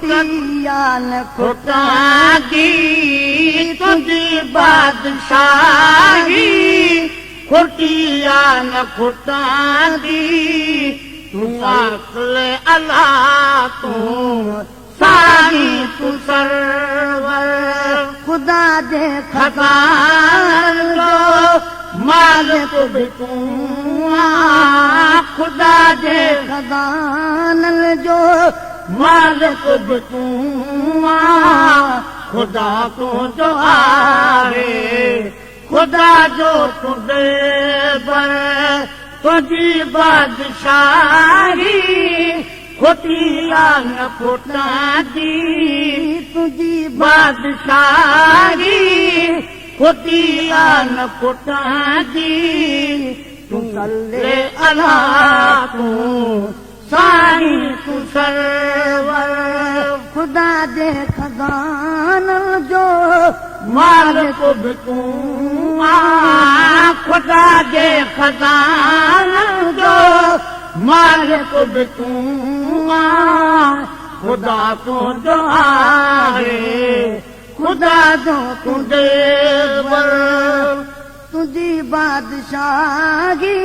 کٽي آ نه کٽندي. تنهنجي بادشاهي کٽي آ نه کٽندي. تون عقل الله تون سائين تون سرور. خدا جي خزانن جو مالڪ به تون آ. خدا جي خزانن جو مالڪ به تون آ. خدا تنهنجو آهي، خدا جو تون دلبر. تنهنجي بادشاهي کٽي آ نه کٽندي. تنهنجي بادشاهي کٽي آ نه کٽندي. تون صلي الله تون سائين تون سرور. خدا جي خزانن جو مالڪ به تون آ. خدا جي خزانن جو مالڪ به تون آ. خدا تنهنجو آهي، خدا جو تون دلبر. تنهنجي بادشاهي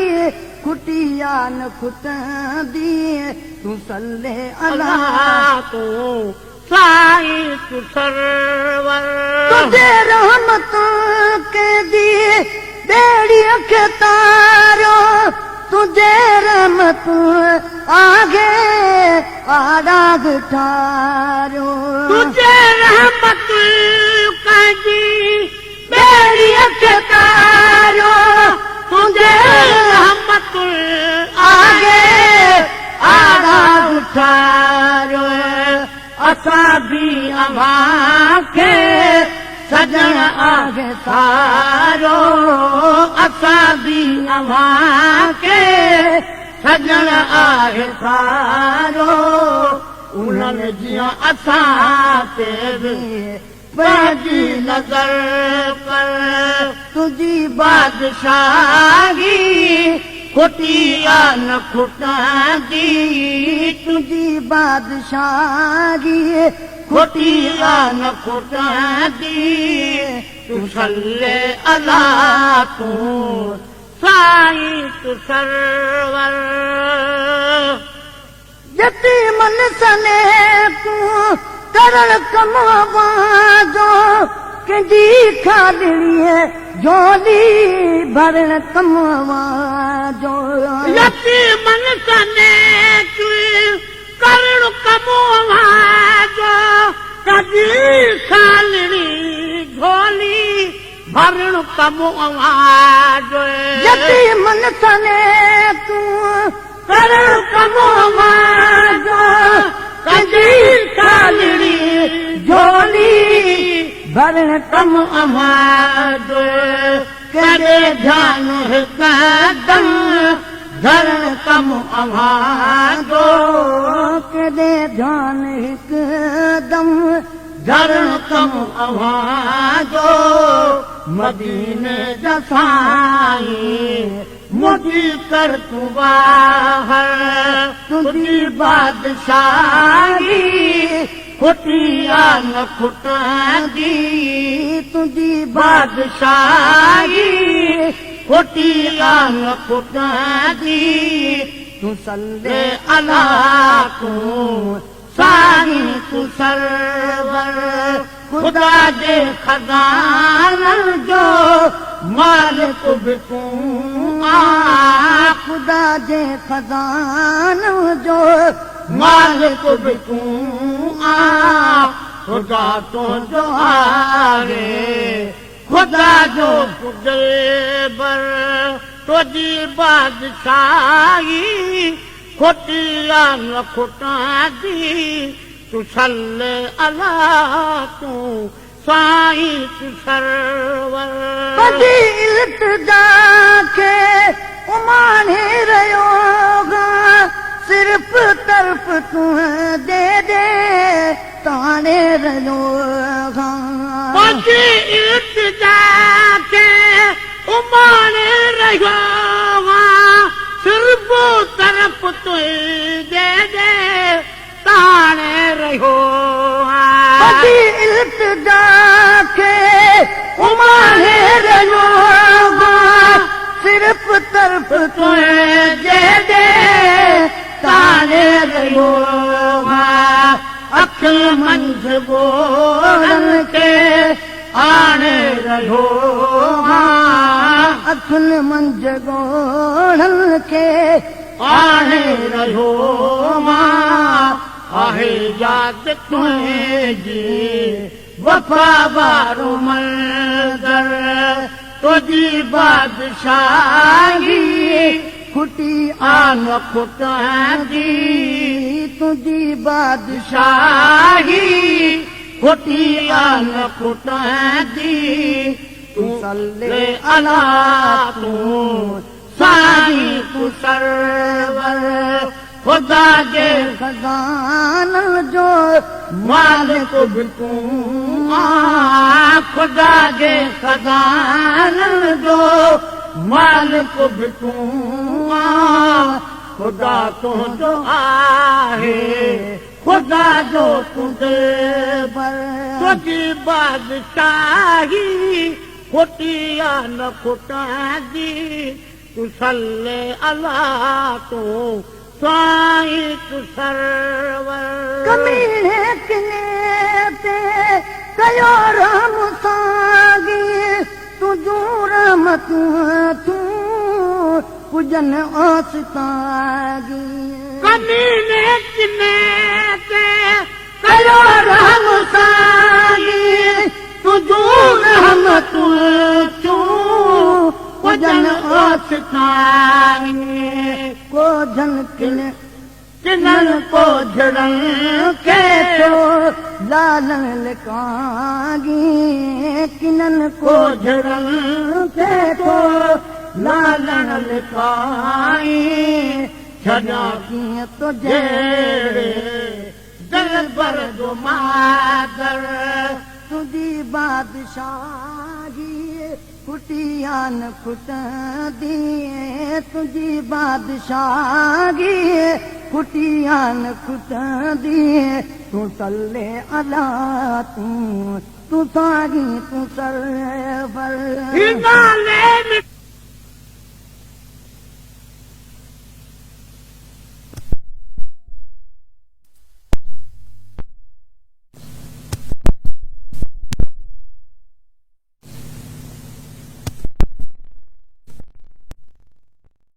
کٽي آ نه کٽندي. تون صلي الله تون سائين تون سرور. تنهنجي رحمت ڪنهن ٻيڙيء کي تاريو. تنهنجي رحمت آگي آڙاگ ٺاريو. تنهنجي رحمت ڪنهن ٻيڙيء کي تاريو. تنهنجي رحمت آگي آڙاگ ٺاريو. اسان به اوهان کي سڄڻ آهي سارو. اسان به اوهان کي سڄڻ آهي سارو. انهن جيئن اسان تي به پنهنجي نظر ڪر. تنهنجي بادشاهي کٽي آ نه کٽندي. تنهنجي بادشاهي کٽي آ نه کٽندي. تون صلي الله تون سائين تون سرور. يتيمن سني تون ڪرڻ ڪم جو، ڪنهن جي کاڏڙيء جهولي ڀرڻ ڪم جو. يتيمن سني تون ڪرڻ ڪم جو، ڪنهن جي کاڏڙي جهولي ڀرڻ ڪم جو. يتيمن سني تون ڪرڻ ڪم جو، ڪنهن جي کاڏڙي جهولي ڀرڻ ڪم جو. ڪڏي ڌيان هڪدم ڌرڻ ڪم جو. ڪڏي ڌيان هڪدم ڌرڻ ڪم جو. مديني جا سائين منهنجي ڪر تون واهر. تنهنجي بادشاهي کٽي آ نه کٽندي. تنهنجي بادشاهي کٽي آ نه کٽندي. تون صلي الله تون سائين تون سرور. خدا جي خزانن جو مالڪ به تون آ. خدا جي خزانن جو مالڪ به تون آ. خدا تنهنجو آهي، خدا جو تون دلبر. تنهنجي بادشاهي کٽي آ نه کٽندي. تون صلي الله تون سائين تون سرور. پنهنجي التجا کي اماڻي رهيو هان. صرف طرف تون the the تاڻي رهيو هان. پنهنجي التجا کي اماڻي رهيو هان. صرف طرف تون the the اماڻي رهيو آ. پنهنجي التجا کي اماڻي رهيو آ، صرف طرف تنهنجي ڏي تاڻي رهيو آ، اکين منجهه ڳوڙهن کي آڻي رهيو آ. اکين منجهه ڳوڙهن کي آڻي رهيو آ، آهي ياد تنهنجي وفا وارو منظر، تنهنجي بادشاهي کٽي آن کٽندي، تنهنجي بادشاهي کٽي آن کٽندي. تون صلي الا تون سائين تون سرور، خدا جي خزانن جو مالڪ به تون آ، خدا جي خزانن جو مالڪ به تون آ. خدا تنهنجو آهي، خدا جو تون دلبر، تنهنجي بادشاهي کٽي آ نه کٽندي. تون صلي الله تون سائين تون سرور. ڪميڻي ڪني تي ڪيو رحم سانگي، تنهنجون رحمتون تون پڄن اوستاگي. ڪميڻي ڪني تي ڪيو رحم سانگي، تنهنجون رحمتون تون پڄن اوستاگي. ڪوجهن ڪن ڪنن ڪوجهڙن کي ٿو لالڻ لڪاگي، ڪنن ڪوجهڙن کي ٿو لالڻ لڪائي، ڇڏيان ڪيئن تو جهڙي دلبر جو مادر. تنهنجي بادشاهي کٽي آ نه کٽندي، تنهنجي بادشاهي کٽي آ نه کٽندي. تون صلي الا تون، تون سائين تون سرور. نالي